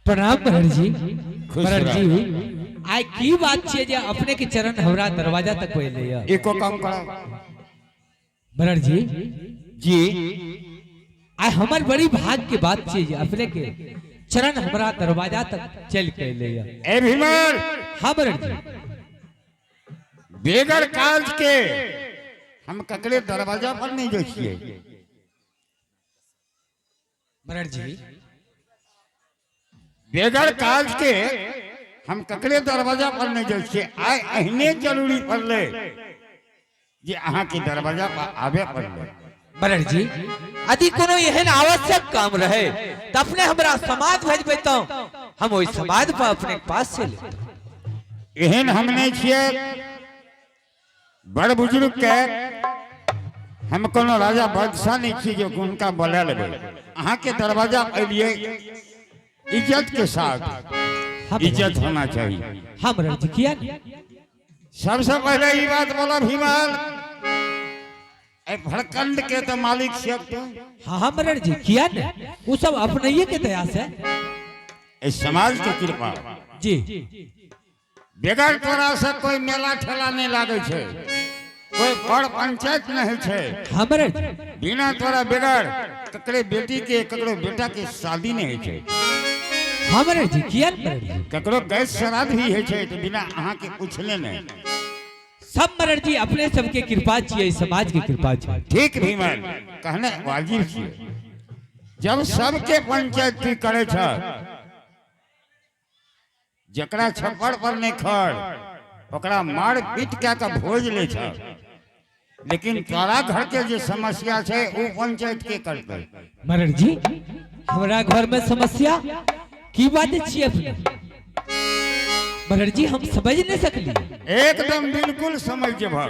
प्रणाम बरड़ जी। खुश बरड़ रह। जी, आइ की बात छियै जे अपने के चरण हमरा दरवाजा तक पहिले यऽ? एको काम करा। बरड़ जी। जी। आइ हमर बड़ी भाग्य के बात छियै जे अपने के चरण हमरा दरवाजा तक चल के अयलै यऽ। ए भीमर। हाँ बरड़ जी। बेगर काज के हम ककरे दरवाजा पर नहीं जाइ छियै। बरड़ जी। बेगर काज के हम ककरे दरवाजा पर नहीं जाइ छियै। आइ एहने जरूरी पड़लै जे अहाँ के दरवाजा पर आबे पड़लै। बरड़ जी, यदि कोनो एहन आवश्यक काम रहे तऽ अपने हमरा समाज भेजबै तऽ हम ओहि समाज पर अपने के पास चलि एतहुँ। एहन हम नहीं छियै बड़ बुजुर्ग के, हम कोनो राजा बादशाह नहीं छियै जे हुनका बोला लेबै। अहाँ के दरवाजा एलियै इज्जत के साथ। हाँ। इज्जत होना चाहिए। हाँ बरड़ जी, किया नहीं? सबसे पहले ई बात बोला भीमाल, ए भड़कंड के तो मालिक छियै तू। हाँ हाँ बरड़ जी, किया नहीं, वो सब अपनैये के दया से। इस समाज के कृपा। जी। बगैर तोरा से कोई मेला ठेला नहीं लागे छै, कोई बड़ पंचायत नहीं छै। हाँ बरड़ जी। बिना तोरा बगैर ककरे बेटी के, ककरो बेटा के शादी नहीं छै। हाँ बरड़ जी, किया नहीं बरड़ जी? ककरो गैस श्राद्ध भी होइ छै तऽ बिना अहाँ के पूछले नहीं। सब मरड़ जी अपने सबके कृपा छियै, समाज के कृपा छियै। ठीक भीमन, कहने वाजिब छियै। जब सबके पंचायत की करे छ, जकरा छप्पर पर नहीं खड़ ओकरा मार पीट के के भोज ले छ, लेकिन तोरा घर के जे समस्या छै ओ पंचायत के करतै? मरड़ जी, हमरा घर में समस्या की बात छियै अपने मरड़ जी? हम समझ नहीं सकली। एकदम बिल्कुल समझ जेबह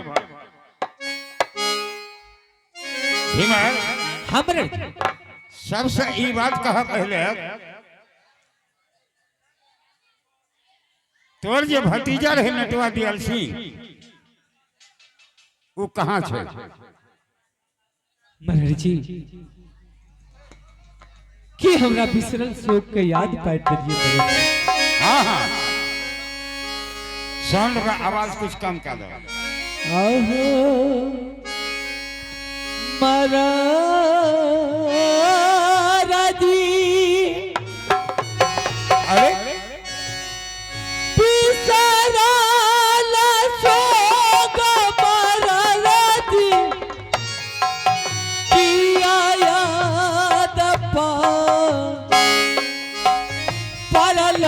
भीमन। हाँ मरड़ जी। सबसे ई बात कह पहले, तोर जे भतीजा रहे नटुआ दियल सिंह, ओ कहाँ छै? मरड़ जी, की हमरा बिसरल शोक के याद पाट देलियै मरड़ जी? हाँ हाँ, साउंड का आवाज कुछ कम कर दो। आहो मरड़ जी। अरे! बिसरल शोक मरड़ जी, किया याद पड़ल।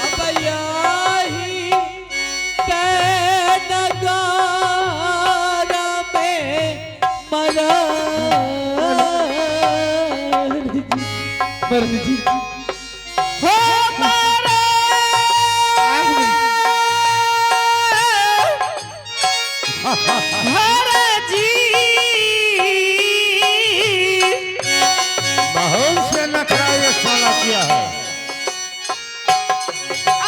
अब यही के नगर में मरड़ जी, मरड़ जी हो मरड़ हर जी। बहुत से नखरा ये साला किया है।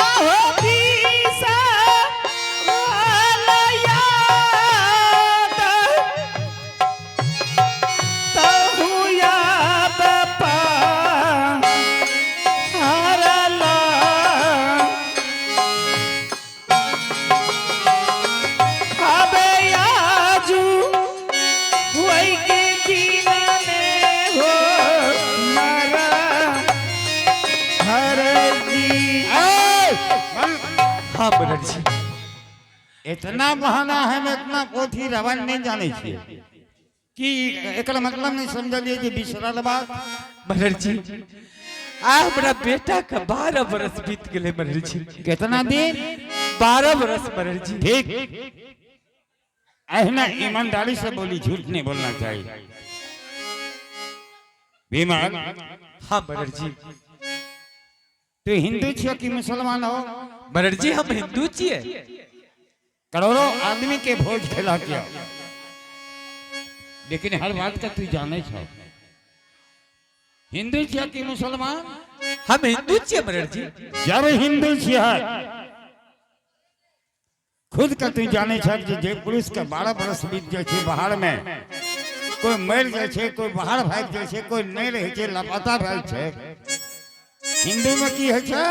आहो बिसरल याद तहु याद पड़ल। अबे आजू वही के दिन में हो मरा हर जी। ए, बल- हाँ मरड़ जी। इतना बहाना है, हम इतना पोथी रवन नहीं जाने छियै कि एकर मतलब नहीं समझलिए जे बिसरल बात। मरड़ जी, आ हमरा बेटा के 12 बरस बीत गेलै मरड़ जी। कितना दिन? 12 बरस मरड़ जी। ठीक, अहिना ईमानदारी से बोली, झूठ नहीं बोलना चाहिए भीमन। हाँ मरड़ जी। तू हिंदू छियो कि मुसलमान हो? मरड़ जी, हम हिंदू छियै। करोड़ों आदमी के भोज खिला किया, लेकिन हर बात का तू जाने छो। हिंदू छियो कि मुसलमान? हम हिंदू छियै मरड़ जी। जब हिंदू छियै, खुद के तू जाने छक जे जे पुरुष के 12 बरस बीत जाइ छै बाहर में, कोई मरि जाइ छै, कोई बाहर भागि जाइ छै, कोई नहीं रहै छै, लापता भए छै। हिंदू में की होइ छै,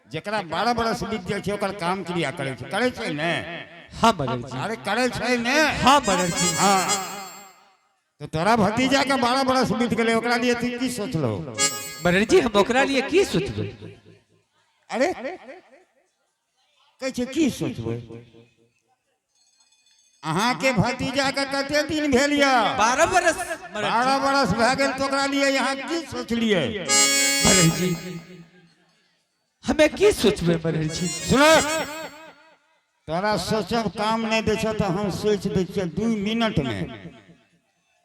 जकरा 12 बरस बीत जाइ छै ओकर काम क्रिया करै छै, करै छै ने? हाँ मरर जी। अरे करै छै ने? हाँ मरर जी। हाँ, तो तोरा भतीजा के 12 बरस बीत गेलै, ओकरा लिए तू की सोचलो? मरर जी, हम ओकरा लिए की सोचबै? अरे कहै छै की सोचबै? अहाँके भतीजा के कते दिन भेल यऽ? 12 बरस मरर जी। 12 बरस भए गेल, तो ओकरा लिए यहाँ की सोचलियै? मरर जी, हमें की सोचबै मरर जी? सुनो, तोरा सोचब काम नहि दै छौ तऽ हम सोचि दै छियै 2 मिनट में।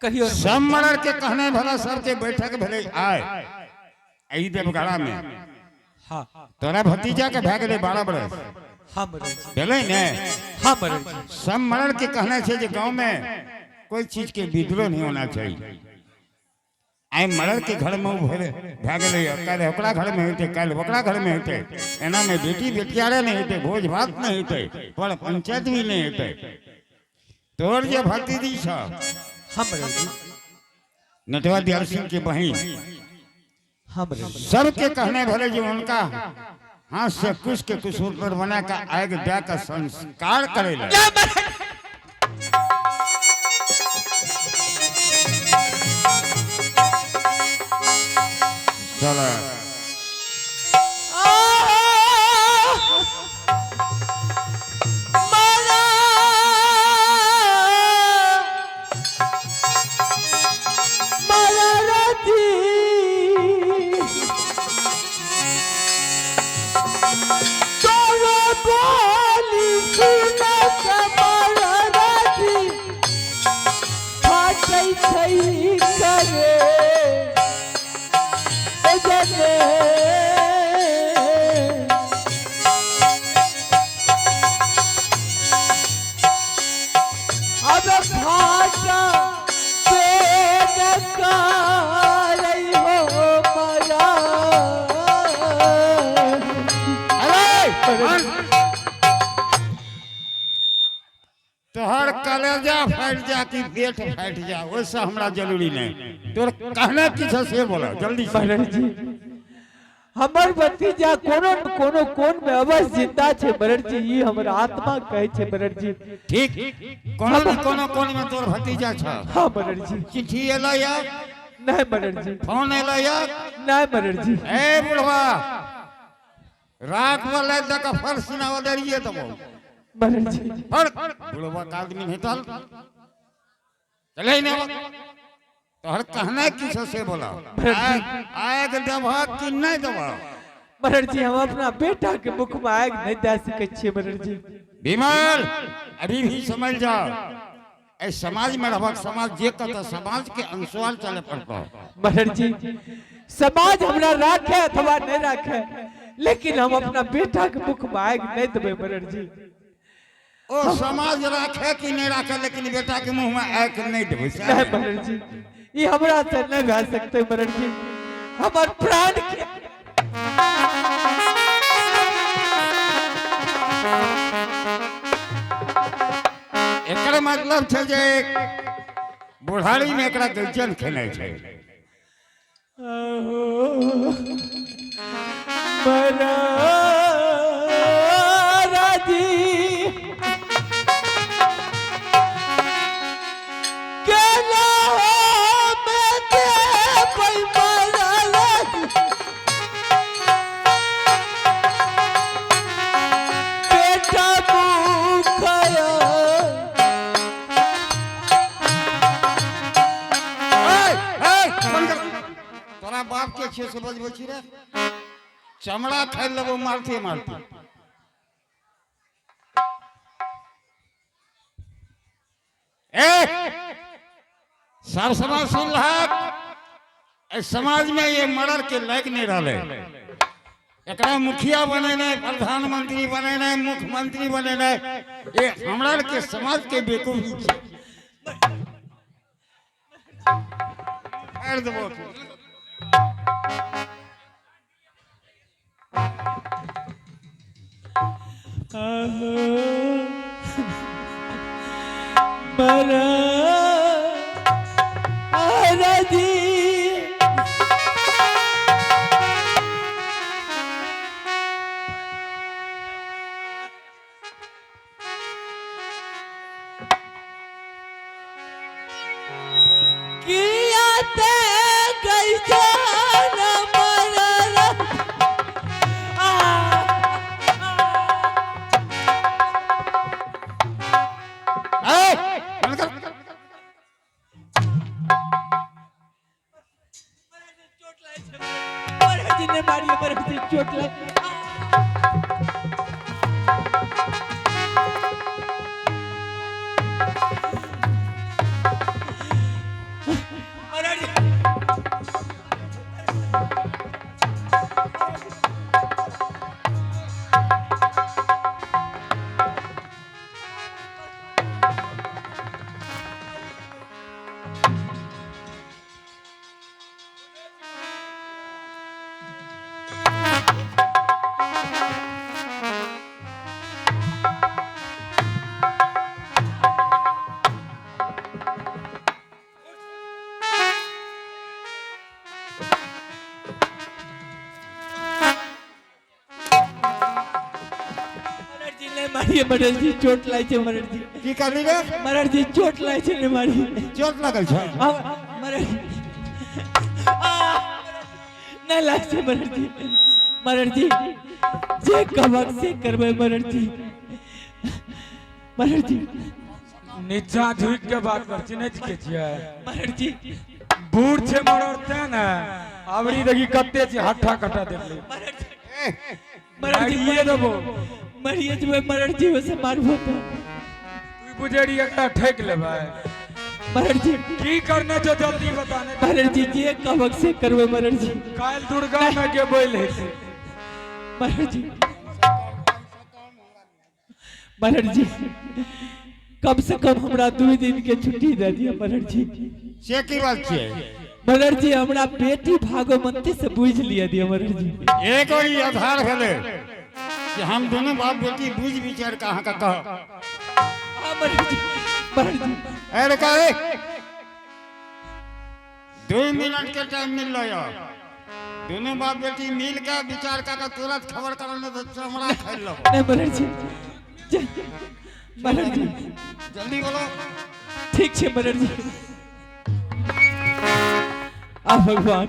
कहियो। सब मरर के कहने भला सबके बैठक भेलै आय एहि देवघरा में। हाँ। तोरा भतीजा के भए गेलै 12 बरस। हाँ मरर जी। भेलै ने? हाँ मरर जी। सब मरर के कहना छै जे गांव में कोई चीज के विद्रोह नहीं होना चाहिए। आइ मरर के घर में भए गेलै, काल्हि ओकरा घर में हेतै, काल्हि ओकरा घर में हेतै, एना में बेटी बेटियारे नहीं हेतै, भोज भात नहीं हेतै, पर पंचायत भी नहीं हेतै। तोर जे भतीजी छ हाँ मरर जी। नटवा दयाल सिंह के बहिन, हाँ मरर जी। सबके कहने भले जे उनका हाथ से कुछ के कुछ ऊपर बना के आग दे के संस्कार करे ला। चलो। अब भाषा पेन हो मरा। अरे तोहर कलेजा फाटि जा कि पेट फाटि जा, ओहिसँ हमरा जरूरी नहीं। तोर कहना की छौ से बोला जल्दी से। मरर जी, हमर भतीजा कोनो न कोनो कोन में अवश्य जिंदा छै मरर जी, ई हमर आत्मा कहै छै मरर जी। ठीक, कोनो न कोनो कोन में तोर भतीजा छ। हाँ मरर जी। चिट्ठी एलै या? नहीं मरर जी। फोन एलै या? नहीं मरर जी। ए बुढ़वा, राख वाला दऽ कऽ फर सुनावा देलियै तब। मरर जी। फर बुढ़वा का आदमी नहीं तल चले नहीं। तोहर कहना की छौ से बोला। आग देबह कि नहीं देबह? मरर जी, हम अपना बेटा के मुख में आग नहीं दे सकै छियै मरर जी। विमल, अभी भी समझ जाओ, ए समाज में रहबक, समाज जे कहता समाज के अनुसार चले पड़ता। मरर जी, समाज हमरा राखे अथवा नहीं राखे, लेकिन हम अपना बेटा के मुख में आग नहीं देबै मरर जी। ओ समाज राखे कि नहीं राखे, लेकिन बेटा के मुंह में आग नहीं देबै। नहीं मरर जी, ये हमरा से नहीं भए सकते मरर जी, हमर प्राण के एकर मतलब छै जे बुढ़ारी में एकरा गज्जन खेनाइ छै। मरर जी केना में देबै मरर जी, बेटा भूखया। ए, बंद कर। तोरा बाप के छियै से बजबै छी रे? चमड़ा खाइ लेबो मारते मारते। ए सब समाज सुन लहक, एहि समाज में ये मर्डर के लायक नहीं रहले। एकरा मुखिया बनेनाइ, प्रधानमंत्री बनेनाइ, मुख्यमंत्री बनेनाइ, ये हमरा के समाज के बेवकूफी छै। फाड़ि देबो। मर जी। किया ते कैसन मरल आ, ए, बंद कर। चोट लागे छै मरल जी, ने मारिए मरल जी, चोट लागे। मरल जी। मरल जी ने मारिए मरल जी, चोट लागे छै मरल जी। की कहली रे? मरल जी, चोट लागे छै, ने मारिए। चोट लागल छै? आ, मरल आ, नहि लागै छै मरल जी। मरल जी, जे कहबक से करबै मरल जी। मरल जी। नीचा झुकि के बात कर, चिन्है के छियै? मरल जी। बूढ़ छै मरर तें ने। अबरी देखी कते छै हट्ठा कट्ठा देखली। मरल जी। ए, मरल जी। मारिए देबो। मरिए जेबै मरल जी, ओसे मारबो तऽ। तू बुझे रही एकरा ठकि लेबै? मरल जी। की करने छौ, जल्दी बता ने। मरल जी, जे कहबक से करबै मरल जी। काल्हि दुर्गा में के बोल हेतै। मरल जी, मरल जी, कम से कम हमरा 2 दिन के छुट्टी दे दिअ मरल जी। से की बात छियै? मरल जी, हमरा बेटी भागवंती से बुझ लिया दिअ मरल जी। एगो ई आधार भेलै कि हम दुनू बाप बेटी बुझ विचार के अहाँके कहब। हाँ मरल जी, मरल जी। ए रुका, ए 2 मिनट के टाइम मिल रहा। दुनू बाप बेटी मिल के विचार कऽ के तुरंत खबर करल, नहीं तो चमड़ा खाइ लेबो। नहीं मरल जी, मरल जी। जल्दी बोलो। ठीक छै मरल जी। आ भगवान,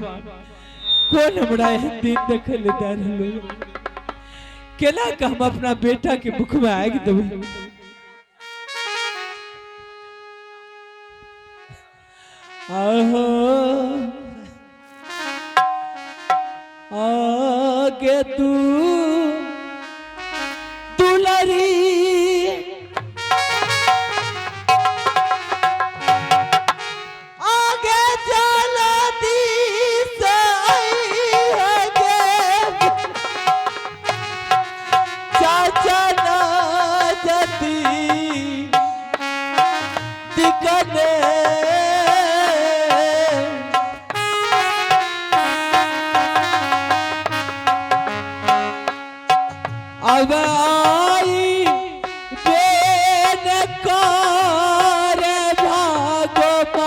कोन हमरा एहन दिन देखै लए दए रहलो? केना के हम अपना बेटा के मुख में आगि देबै? आहो आगे तू दुलरी, आगे चला दी आगे चाचा ना जती दिकने। अब आई बेन कर भागवान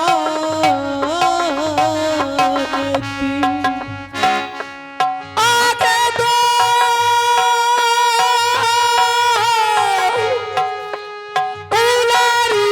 आगे दो उलारी।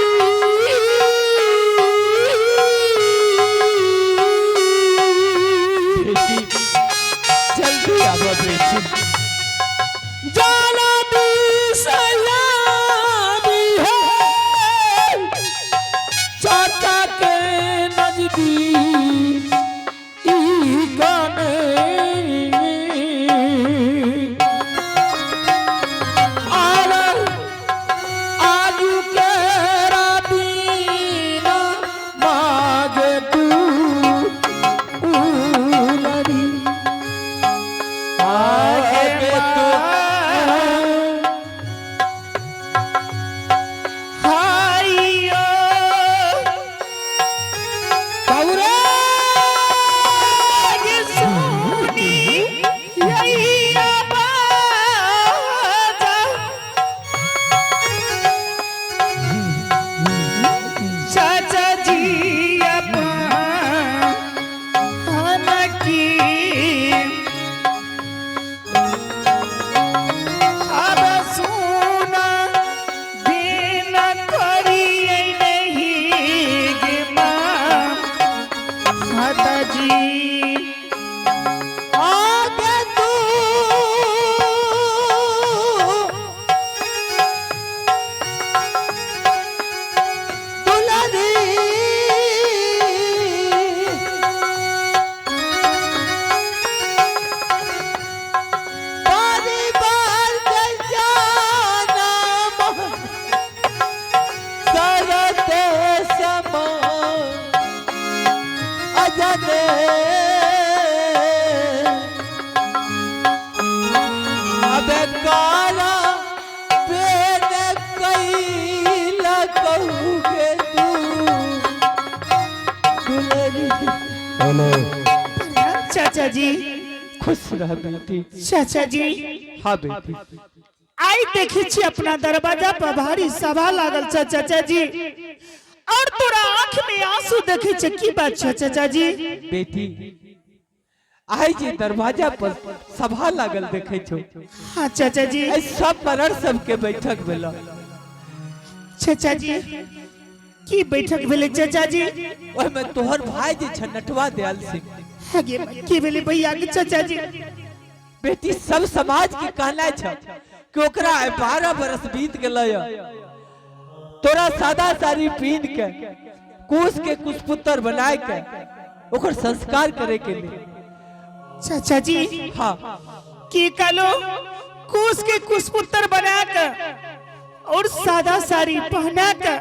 अबे काला पेन कैला कहू के तू दुलरी। प्रणाम चाचा जी। खुश रह बेटी। चाचा जी। हाँ बेटी। आई देखी छी अपना दरवाजा पर भारी सभा लागल छै चाचा जी, और तोरा आंख में आंसू देखी छै, की बात छै चाचा जी? बेटी, आई जे दरवाजा पर सभा लागल देखे छो, हाँ चाचा जी। ऐ सब मरर सबके बैठक भेल। चाचा जी, की बैठक भेलै चाचा जी? ओहिमे तोहर भाई जे छ नटवा दयाल सिंह। आगे की भेलै भैया के चाचा जी? बेटी, सब समाज के कहना छ कि ओकरा आइ 12 बरस बीत गेलै, तोरा सादा साड़ी पीन के कुश के कुशपुत्र बनाए के ओकर संस्कार करे के लिए। चाचा जी। हाँ। की कहलो? कुश के कुशपुत्र बना के और सादा साड़ी पहना के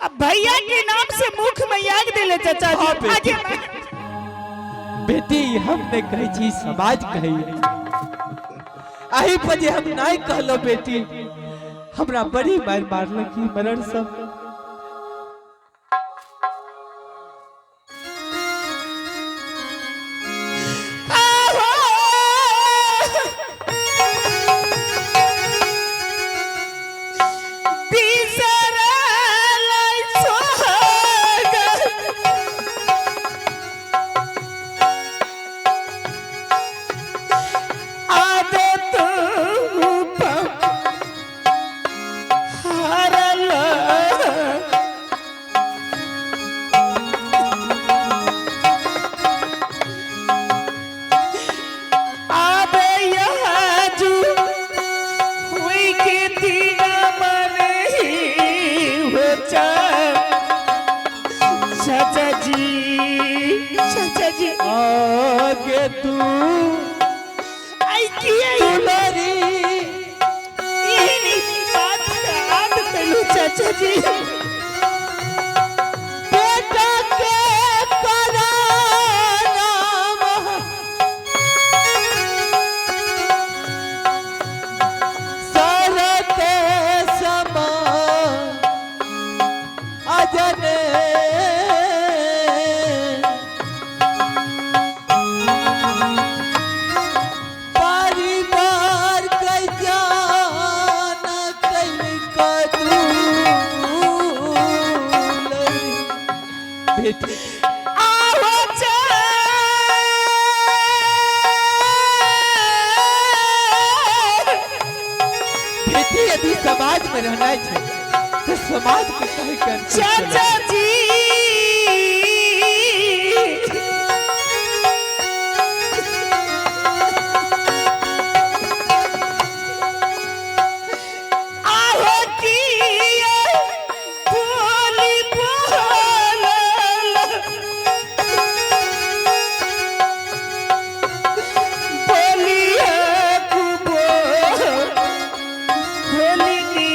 अब भैया के नाम से मुख में याद दिले चाचा हाँ, जी? बेटी। आगे बेटी, हम नहीं कहै छी, समाज कहै। अही पर जे हम नहीं कहलो बेटी, हमरा बड़ी मार मारलक ई मरर सब। आहो! बिसरल सोहाग आदत हारल। आबे याजू हुई के दीना मन ही हो। चाचा जी, चाचा जी। आगे तू आई किए दुलरी। एहन बात याद कलू चाचा जी? बेटा के कराना सरते समा अजने परिवार के जान कैल कदूलरी। बेटी। आहो बेटी, यदि समाज में रहना है तो समाज के कहे के अनुसार चाचा चलना। जी। आहो किए बोली बोलल बोलिए कुबो बोलिनी।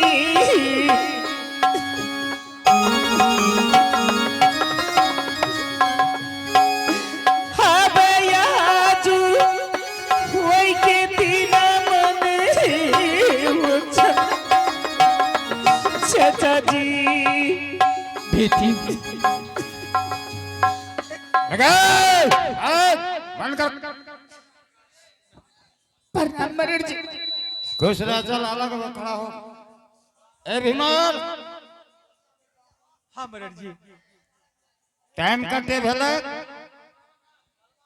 हबयाजू होई के दिना मन चाचा जी। बेटी। बंद कर। प्रणाम मरण जी। खुश रह, चल अलग हो, खड़ा हो। ए भीमर। हाँ मरर जी। टाइम कते भेलै?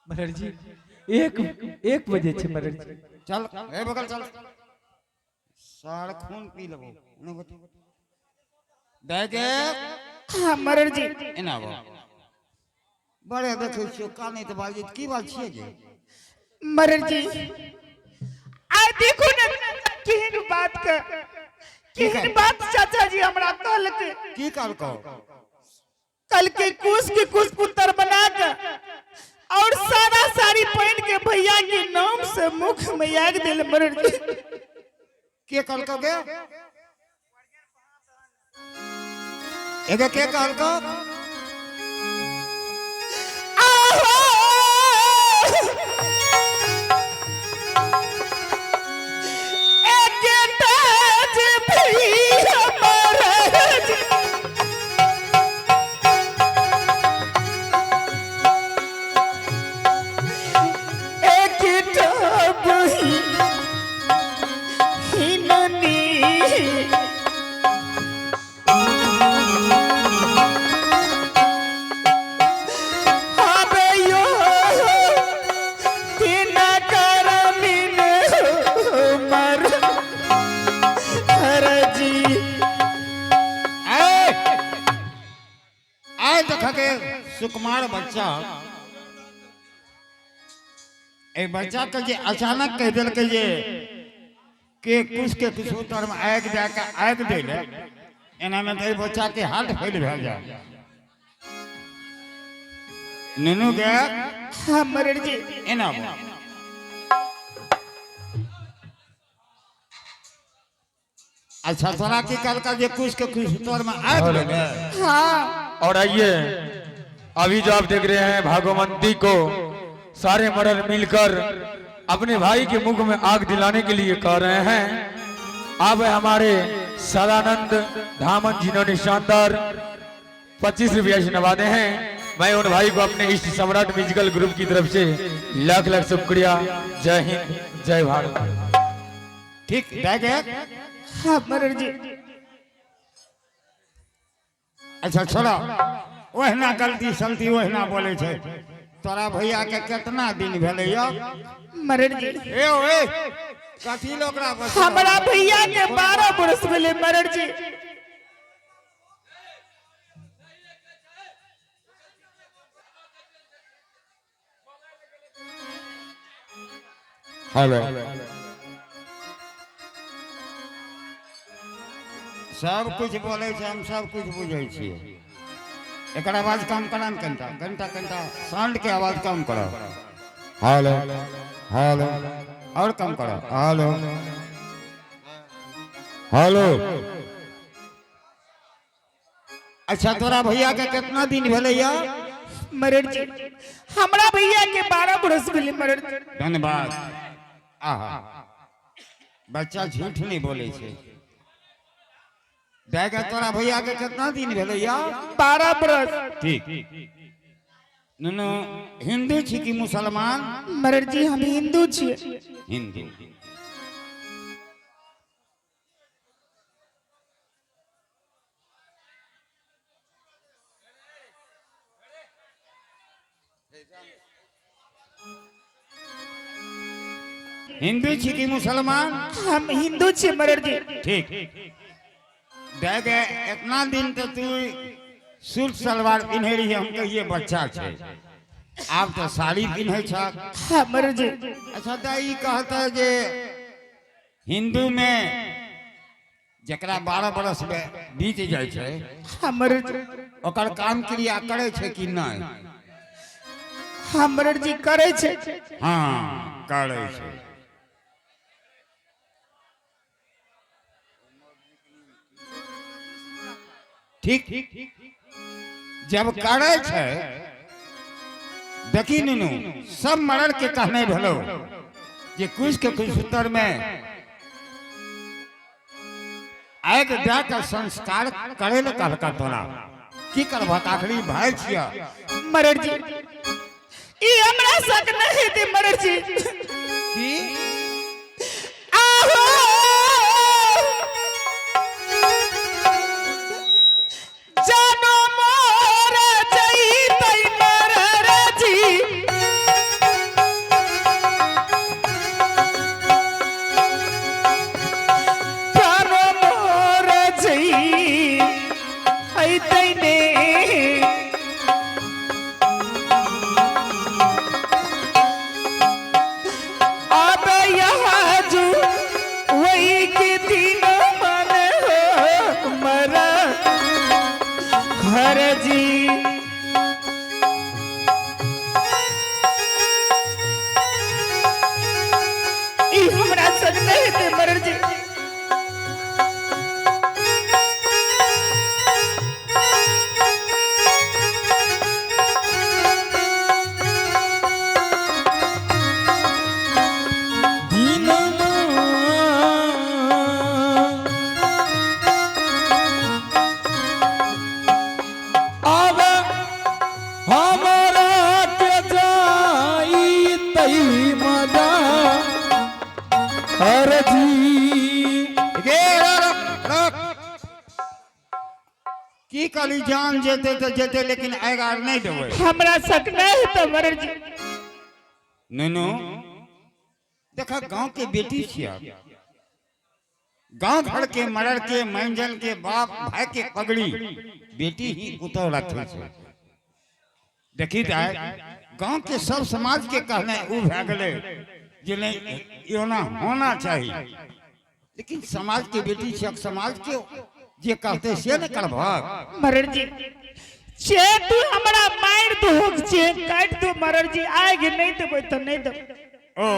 मरर जी, 1 बजे छे मरर जी। चल, ए बगल चल, सार खून पी लेबो। बैगे। हाँ मरण जी। एना आबो। बड़े देखै छियो कानैत बाजैत, की बात छियै गे? मरण जी, आइ देखू ने केहन बात के केहन बात चाचा जी हमरा कहलकै। की कहलकौ? कल के कुश के कुश पुत्र बना के और सादा साड़ी पहन के भैया के नाम से मुख में याद दिल मरण जी। के कहलकौ गे? एगो के कहलकौ? आहो! देख के सुकुमार बच्चा, ए बच्चा के जे अचानक कह देलकै जे के कुछ के कुछ उत्तर में आगि दए के आगि दै ले, एना में तऽ एहि बच्चा के हार्ट फेल भए जाय। नुनू के। हाँ मरर जी। एना बोल। अच्छा, तोरा की कहलका जे कुछ के कुछ उत्तर में आगि दै ले? हाँ। और आइए, अभी जो आप देख रहे हैं भागवंती को सारे मर्द मिलकर अपने भाई के मुख में आग दिलाने के लिए कह रहे हैं। अब हमारे सदानंद धामन जिन्होंने शानदार 25 रुपया से नवाजे हैं, मैं उन भाई को अपने इष्ट सम्राट म्यूजिकल ग्रुप की तरफ से लाख लाख शुक्रिया। जय हिंद, जय भारत। ठीक दए गे। हाँ मरर जी। अच्छा छोड़ो, ओहिना गलती सलती ओहिना बोले छै। तोरा भैया के कितना दिन भेलै यौ? मरर जी। ए ओए, कथी लोक ओकरा बस? हमरा भैया के 12 बरस भेलै मरर जी। हेलो, सब कुछ बोले छै, हम सब कुछ बुझै छियै। एकर आवाज कम करा ने कनिटा, कनिटा, कनिटा साउंड के आवाज कम करो। हेलो हेलो, और कम करो। Hello hello. अच्छा, तोरा भैया के कितना दिन भेलै यौ? मरर जी, हमरा भैया के 12 बरस भेलै मरर जी। धन्यवाद। आहा, बच्चा झूठ नहीं बोले छै। दाइ, तोरा भैया के कितना दिन भेलै यौ? 12 बरस। ठीक। नुनू, हिंदू छी कि मुसलमान? मरर जी, हम हिंदू छियै। हिंदू। हिंदू छी कि मुसलमान? हम हिंदू छियै मरर जी। ठीक। देख, इतना दिन तो तू सूट सलवार पिन्हे रही, हम कहिए बच्चा छै, आब तो साड़ी पिन्हे छ। हाँ मरर जी। अच्छा, तऽ ई कहता जे हिंदू में जकरा 12 बरस में बीत जाइ छै, हाँ मरर जी। ओकर काम क्रिया करै छै कि नहि? हाँ मरर जी, करै छै। हाँ, करै छै। ठीक, जब करै छै, देखी नुनू, सब मरर के कहने भेलो जे कुछ के कुछ उत्तर में आगि दए के संस्कार करे ले कहलका। तोरा की करबह? आखिरी भाई छियै। मरर जी, ई हमरा शक नहीं हेतै मरर जी। की? आहो, जानो मोर जइतै मरर जी, जानो मोर जइतै ने। अब यहाँ जो वही के दिन मन हो मरा हर जी। ई हमरा संग नहीं हेतै मरर जी। दीनमा अब हमरा के जाई तई मजा हर जी। गे रख, रख। की कहली? जान जेते तऽ जेते, लेकिन आगि आर नहि देबै। हमरा शक नहीं हेतै मरर जी। नुनू, देख, गांव के बेटी छियै। गांव घर के मरर के माइंजन के बाप भाई के पगड़ी बेटी ही उतर रखे छै। देखी दाय, गांव के सब समाज के कहने उ भए गेलै जे नहीं, एना होना चाही। लेकिन समाज के बेटी छै, समाज के जे कहते से ने करबहक। मरर जी, चे तू हमरा मार दो, चे काट दो मरर जी, आग नहीं देबै तो नहीं देबै। ओ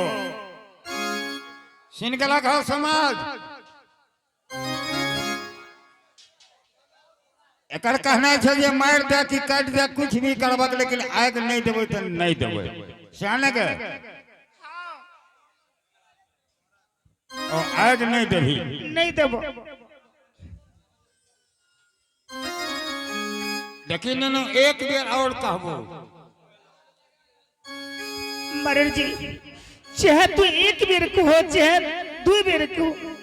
सुन गेलक हौ समाज? एकर कहना छै जे मारि दे कि काटि दे, कुछ भी करबक, लेकिन आगि नहि देबै तऽ नहि देबै। सएह ने गे? ओ आगि नहि देबही? नहीं देबो। देखी नुनू, एक बेर और कहबो। मरर जी, चाहे तू एक बेर कहो, चाहे दू बेर कहो।